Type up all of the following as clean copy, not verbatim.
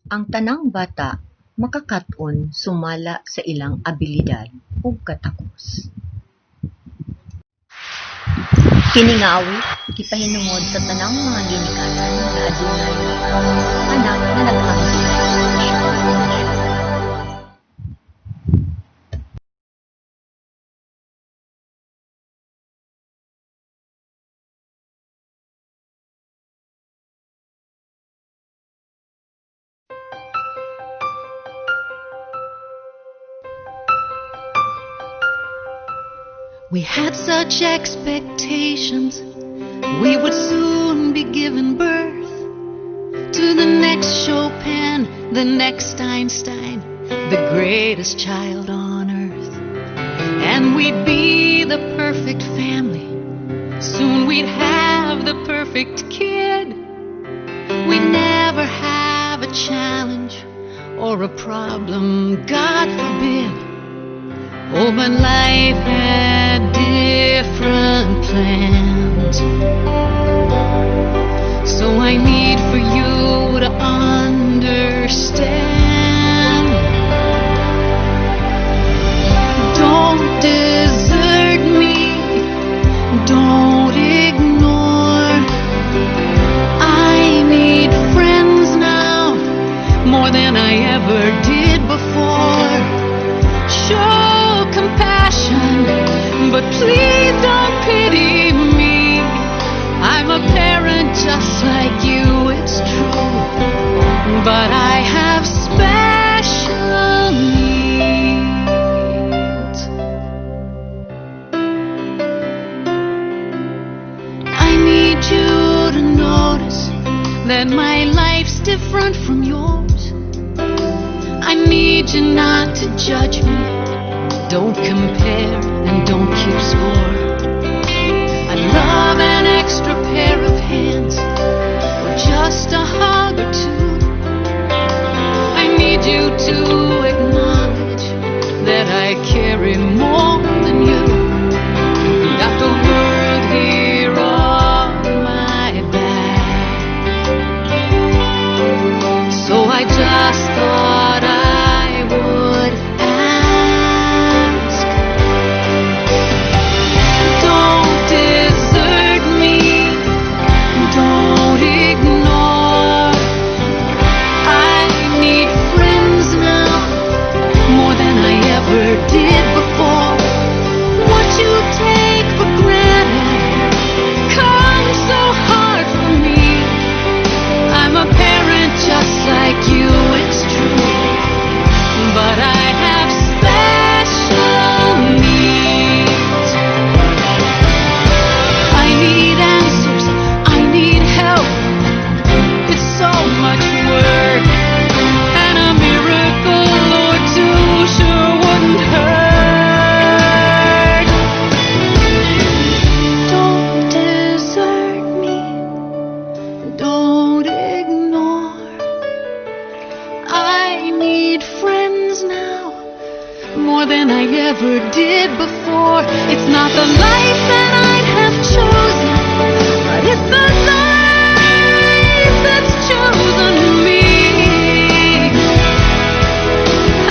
Ang tanang bata makakat-on sumala sa ilang abilidad ug katakos. Kini nga awit gipahinungod sa tanang mga ginikanan nga adunay mga anak nga nag-angkon sa espesyal edukasyon. We had such expectations. We would soon be giving birth to the next Chopin, the next Einstein, the greatest child on earth. And we'd be the perfect family. Soon we'd have the perfect kid. We'd never have a challenge or a problem, God forbid. Oh, but life had different plans. So I need for you to understand. Don't desert me. Don't ignore. I need friends now more than I ever did before. Show compassion, but please don't pity me. I'm a parent just like you, it's true. But I have special needs. I need you to notice that my life's different from yours. I need you not to judge me. Don't compare and don't keep score. I love an extra pair of hands or just a hug or two. I need you to acknowledge that I carry more than you. Got the world here on my back. So I just thought I would ask. Don't desert me. Don't ignore. I need friends now more than I ever did before. What you take for granted comes so hard for me. I'm a parent just like you, it's true. But I have special needs. I need answers, I need help. It's so much work. And a miracle or two sure wouldn't hurt. Don't desert me. Don't ignore. I need friends now more than I ever did before. It's not the life that I'd have chosen, but it's the life that's chosen me.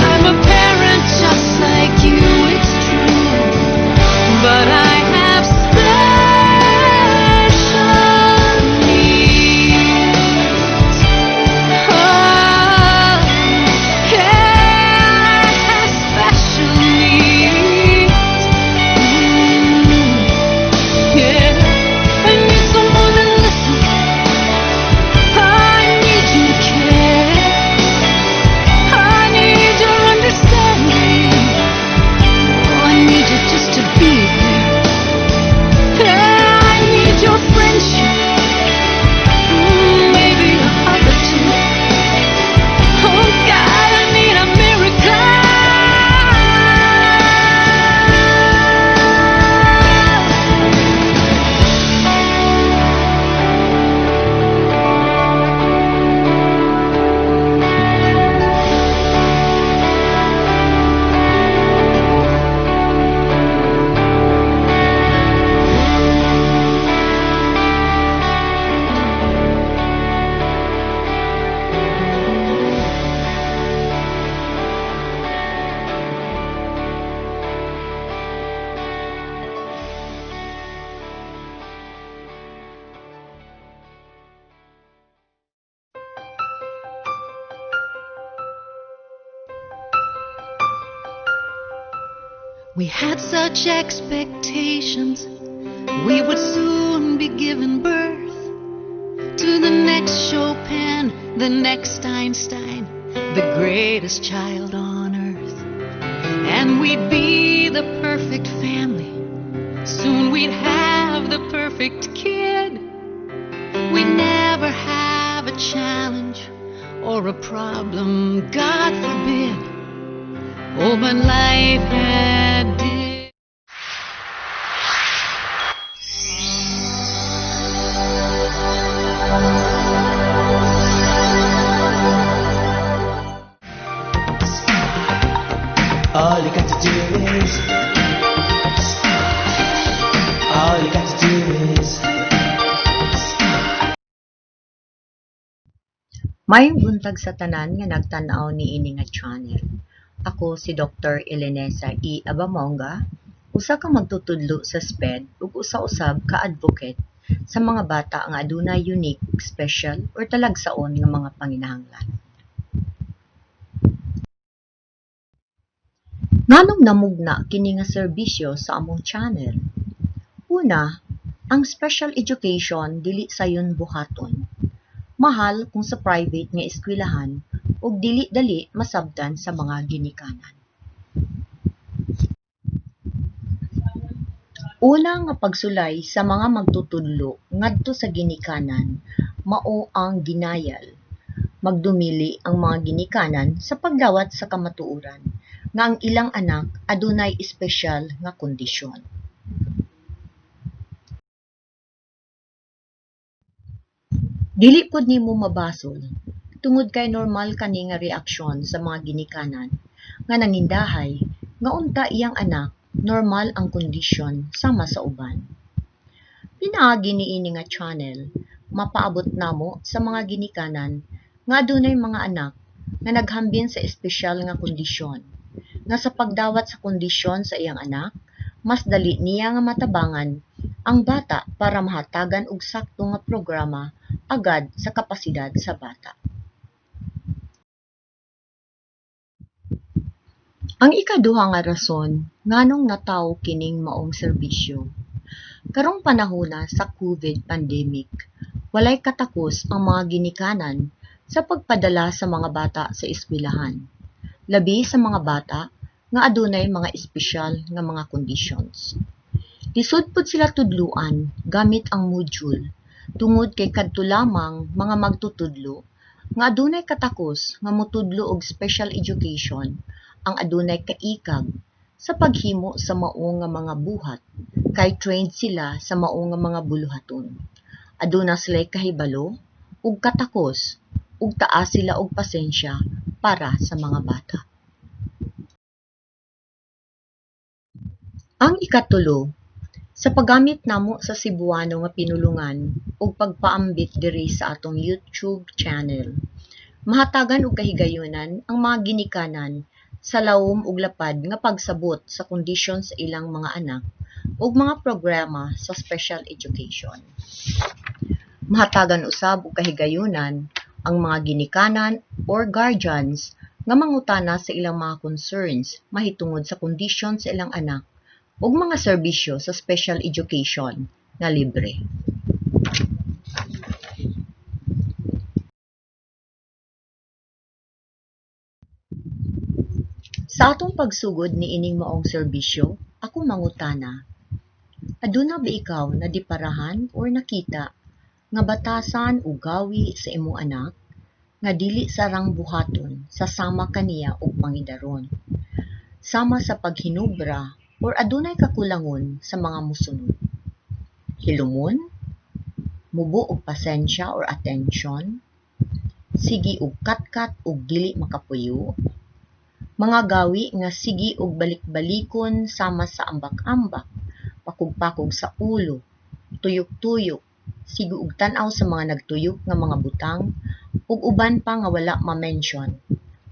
I'm a parent just like you, it's true. But I have special needs. Oh, yeah, I have special needs. Yeah, I need someone to listen. We had such expectations. We would soon be giving birth to the next Chopin, the next Einstein, the greatest child on earth. And we'd be the perfect family. Soon we'd have the perfect kid. We'd never have a challenge or a problem, God forbid. Oh, but life had did. All you got to do is, all you got to do is. Maayong buntag sa tanan nga nagtan-aw niini nga channel. Ako si Dr. Elenesa E. Abamonga, usa ka magtutudlo sa SPED ug usa usab ka advocate sa mga bata nga adunay unique, special or talagsaon nga mga panginahanglan. Nganong namugna kini nga serbisyo sa among channel? Una, ang special education dili sayon buhaton. Mahal kung sa private nga eskwelahan ug dili dali masabtan sa mga ginikanan. Una nga pagsulay sa mga magtutudlo ngadto sa ginikanan mao ang denial. Magdumili ang mga ginikanan sa pagdawat sa kamatuoran nga ang ilang anak adunay espesyal nga kondisyon. Dili pud nimo mabasol tungod kay normal kani nga reaksyon sa mga ginikanan nga nangindahay nga unta iyang anak normal ang kondisyon sama sa uban. Pinaagi niini nga channel, mapaabot namo sa mga ginikanan nga adunay mga anak nga naghambin sa espesyal nga kondisyon, nga sa pagdawat sa kondisyon sa iyang anak, mas dali niya nga matabangan ang bata para mahatagan og sakto nga programa agad sa kapasidad sa bata. Ang ikaduha nga rason nganong natawo kining maong serbisyo. Karong panahona sa COVID pandemic, walay katakos ang mga ginikanan sa pagpadala sa mga bata sa eskwelahan. Labi sa mga bata nga adunay mga espesyal nga mga conditions. Lisod pud sila tudluan gamit ang module tungod kay kadto lamang mga magtutudlo nga adunay katakos nga motudlo og special education ang adunay kaikag sa paghimo sa mao nga mga buhat kay trained sila sa mao nga mga buluhaton. Aduna sila'y kahibalo ug katakos ug taas sila og pasensya para sa mga bata. Ang ikatulo, sa paggamit namo sa Cebuano nga pinulungan ug pagpaambit diri sa atong YouTube channel, mahatagan og kahigayunan ang mga ginikanan sa lawom ug lapad nga pagsabot sa kondisyon sa ilang mga anak ug mga programa sa special education. Mahatagan usab og kahigayunan ang mga ginikanan or guardians nga mangutana sa ilang mga concerns mahitungod sa kondisyon sa ilang anak ug mga serbisyo sa special education nga libre. Sa atong pagsugod niining maong serbisyo, ako mangutana, aduna ba ikaw nadiparahan or nakita nga batasan o gawi sa imong anak nga dili sarang buhaton sa sama kaniya og pangidaron, sama sa paghinubra or adunay kakulangon sa mga mosunod? Hilumon, mubo og pasensya or attention, sige og katkat og dili makapuyo, mga gawi nga sige og balik-balikon sama sa ambak-ambak, pakog-pakog sa ulo, tuyok-tuyok, sige og tan-aw sa mga nagtuyok nga mga butang, ug uban pa nga wala ma-mention,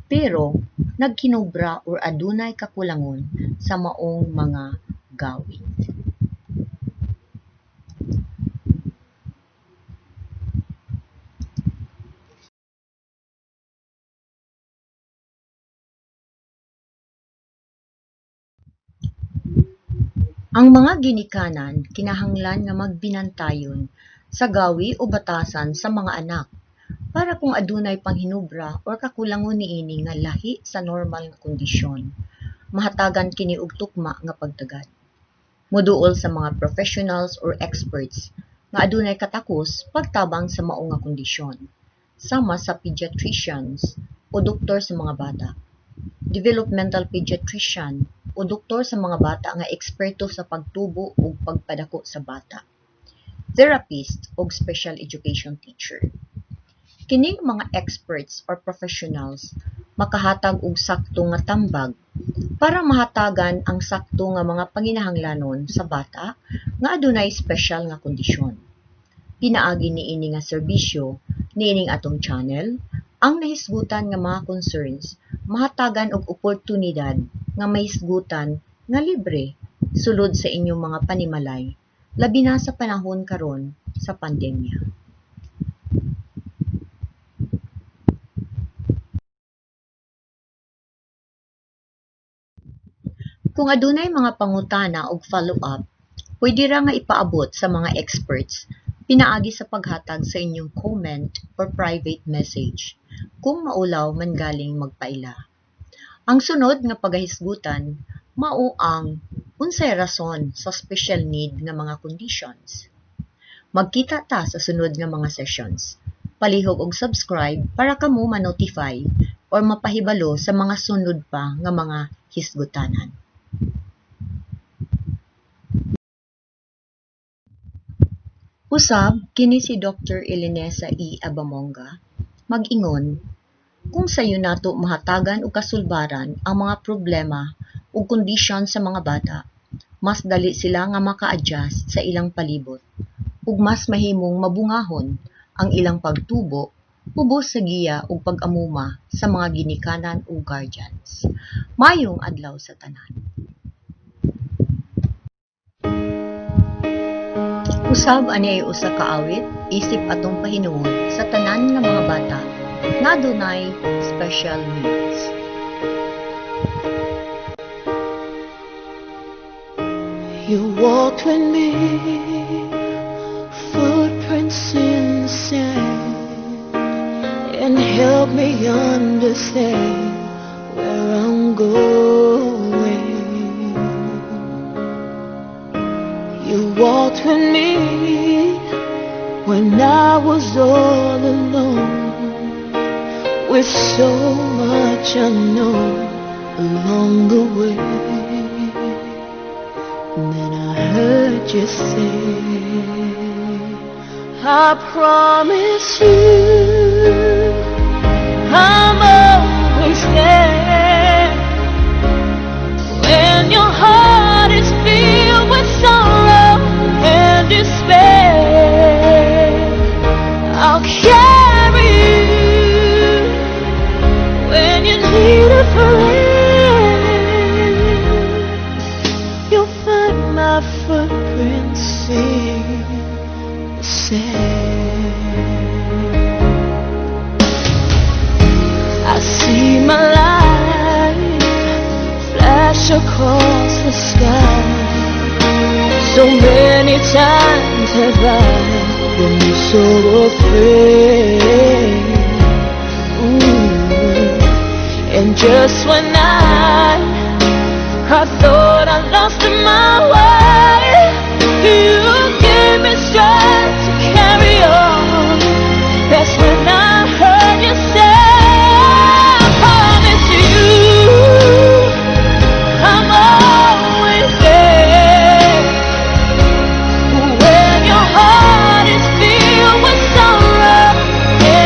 pero nagkinobra or adunay kakulangon sa maong mga gawi. Ang mga ginikanan kinahanglan nga magbinantayon sa gawi o batasan sa mga anak para kung adunay panghinubra or kakulangon niini nga lahi sa normal nga kondisyon, mahatagan kini og tukma nga pagtagad. Moduol sa mga professionals or experts nga adunay katakos pagtabang sa mao nga kondisyon, sama sa pediatricians o doktor sa mga bata, developmental pediatrician o doktor sa mga bata nga eksperto sa pagtubo ug pagpadako sa bata, therapist ug special education teacher. Kining mga experts or professionals makahatag og sakto nga tambag para mahatagan ang sakto nga mga panginahanglanon sa bata nga adunay espesyal nga kondisyon. Pinaagi niini nga serbisyo niining atong channel, ang nahisgutan nga mga concerns mahatagan og oportunidad nga mahisgutan nga libre sulod sa inyong mga panimalay, labi na sa panahon karon sa pandemya. Kung adunay mga pangutana og follow-up, pwede ra nga ipaabot sa mga experts pinaagi sa paghatag sa inyong comment or private message kung maulaw man galing magpaila. Ang sunod nga pagahisgutan mao ang unsay rason sa special need nga mga conditions. Magkita ta sa sunod nga mga sessions. Palihog og subscribe para kamo ma-notify or mapahibalo sa mga sunod pa nga mga hisgutanan. Usab kini si Dr. Elenesa E. Abamonga mag-ingon kung sayo nato mahatagan og kasulbaran ang mga problema ug kondisyon sa mga bata, mas dali sila nga maka-adjust sa ilang palibot ug mas mahimong mabungahon ang ilang pagtubo ubos sa giya ug pag-amuma sa mga ginikanan ug guardians. Maayong adlaw sa tanan. Usab ani ay usa ka awit isip atong pahinuon sa tanan nga mga bata nga adunay special needs. You walked with me, footprints in the sand, and helped me understand where I'm going. You walked with me when I was all alone, with so much unknown along the way. And then I heard you say, "I promise you, I'm always there when your heart is filled with sorrow and despair. I'll carry you when you need a friend. You'll find my footprints in the sand." I see my life flash across the sky. So many times have I been so afraid. Ooh. And just when I thought I lost my way, you gave me strength to carry on. That's when I heard you say, "I promise you, I'm always there when your heart is filled with sorrow and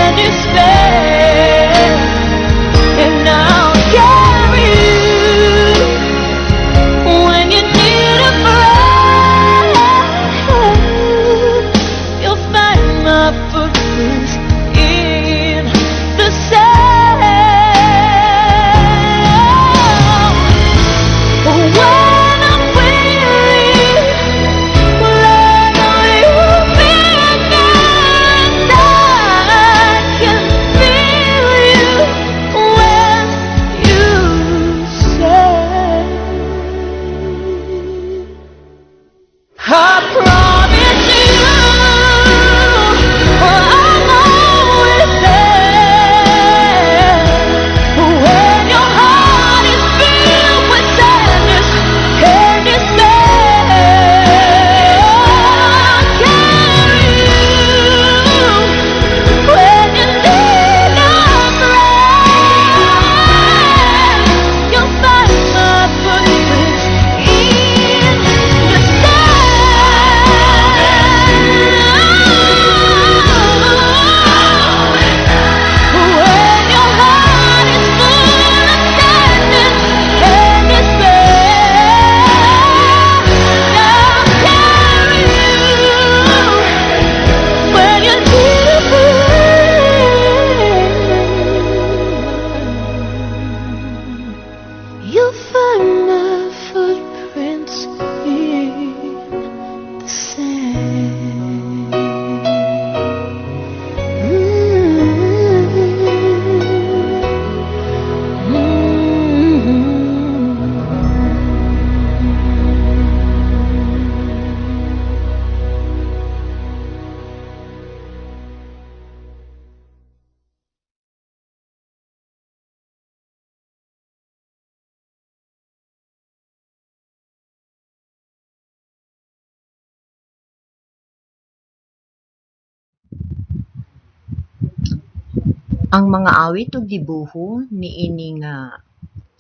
Ang mga awit ug dibuho niini nga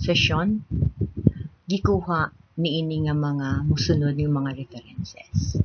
sesyon gikuha niini nga mga mosunod nga mga references.